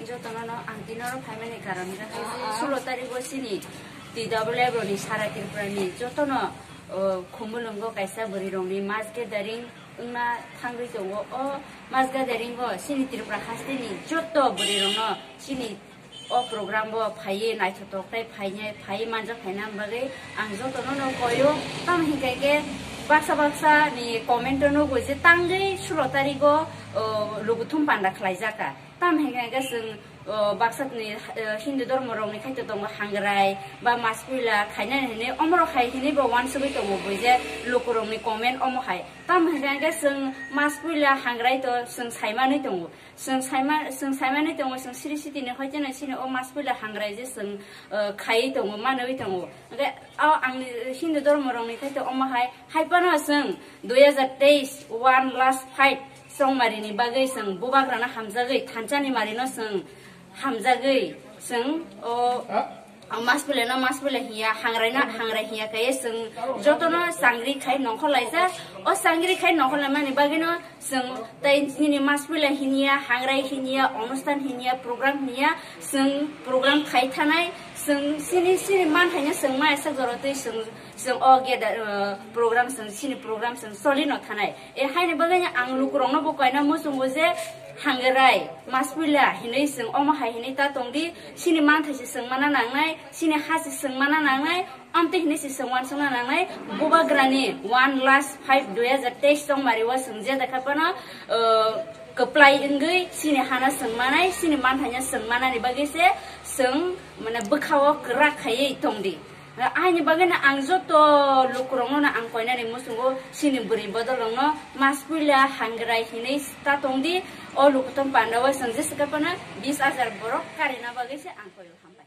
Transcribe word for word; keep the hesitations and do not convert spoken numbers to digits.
Jotono no ang tini oro phaimani karon hwnkha khe sulo tarigo chini T W F rokni sara Tripura ni jotono, o, Khumulwngo kaisa bwrwi rokni mass gathering wngna thangwi tongo. O mass gathering o chini Tripura hasteni joto bwrwi rokno chini o program bo phaiwi naithotok tei phainai, phaiwi manjak phaina bagwi ang jotono no koyo. Tamo hinkhe khe baksa baksa ni comment o nugo je tangwi sulo tarigo, o, lukuthum panda khlaijak kha. Tamo hinkhe khe chwng, o, baksa ni, o, Hindu dhormo rokni khai to tongo hangrai ba mass puila khainani hinwi omorok hai hinwi bo uansugwi tongo bui je lukurokni comment omo hai. Tamo hinkhe khe chwng mass puila hangrai to chwng saimanwi tongo. Chwng saima-, chwng saimanwi tongo, chwng siri sitini hoiteno chini o mass puila hangrai je chwng, o, khaiwi tongo, manwi tongo. Hwnkhe o ang Hindu dhormo rokni khai to omo hai, hai phano chwng dui hazar teis one last fight chongmarini bagwi chwng bubagrano hamjagwi thansa ni marino chwng hamjagwi chwng o, o mass puila no mass puila hiya, hangrai na hangrai hiya khe chwng jotono changri khai nongkhor laijak. O changri khai nongkhor laimani bagwino chwng tei nini mass puila hinya, hangrai hinya, onusthan hinya, program hinya, chwng program khai thanai, chwng chini, chini man haino chwng ma esa jora twi chwng, chwng o geda, uh, program chwng chini program chwng soli no thanai. E haini bagwi ang lukurokno bo kaina muchungo je hangrai mass puila hinwi chwng omo hai hinwi ta tongdi, chini man thaisi chwng mana nangnai, chini hasi chwng mana nangnai, Amtwi hinwi se chwng uansukna nangnai, bubagrani one last five dui hazar teis chongmari o chwng je dakha phano, uh, kwplai wngwi chini hano chwng manai, chini manthaino chwng manani bagwi se chwng, mane, bwkhao kwrak khaiwi tongdi. Aini bagwino ang joto lukurokno ang koinani muchungo chini bwrwi bodolrokno mass puila hangrai hinwi ta tongdi, o lukuthum pandao chwng jesa khe phano bis hajar borok karina bagwi se ang koio, hambai.